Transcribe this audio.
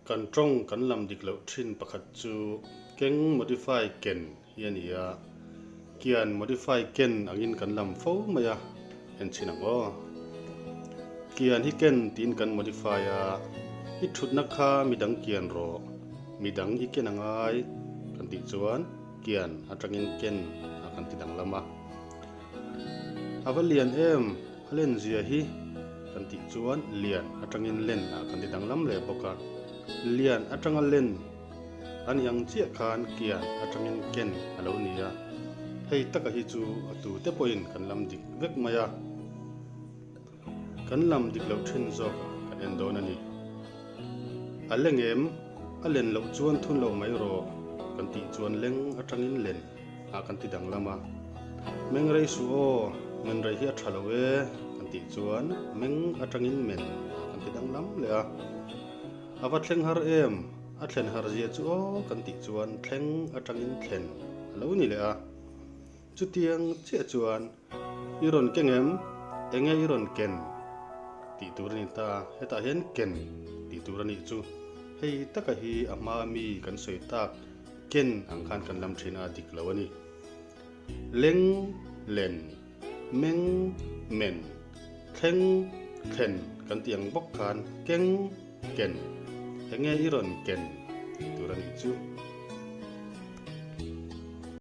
Kan tawng kan lam dik loh thin pakhat chu keng modify ken hi a ni a, kian modify ken angin kan lam fo mai a, en chhin ang aw. Kian hi ken tiin kan modify a, i thutna kha midang kian rawh, midang i ken a ngai kan tih chuan kian atangin ken a kan ti danglam a. A va lian em, a len zia hi kan tih chuan lian atangin len ah kan ti danglam leh bawk a. Lian atanga len a ni ang chiah khan kian atangin ken a lo ni a. Hei taka hi chu a tute pawhin kan lam dik vek mai a. Kan lam dik loh thin zawk kan en dawn a ni. A leng em? A len loh chuan thun lo mai rawh kan tih chuan leng atangin len ah kan ti danglam a. Meng rei suh aw, men rei hi a tha lo e kan tih chuan meng atangin men ah kan ti danglam leh a. A va thleng har em? A thlen har zia chu aw kan tih chuan thleng atangin thlen a lo ni leh a. Chutiang chiah chuan i rawn keng em? Enge i rawn ken? tih tur a ni ta. Hetah hian ken tih tur a nih chu. Hei taka hi a hma mi kan sawi tak ken ang khan kan lam thin a dik lo a ni. Leng, len, meng, men, thleng, thlen kan tih ang bawk khan keng, ken. Enge i rawn ken? tih tur a nih chu.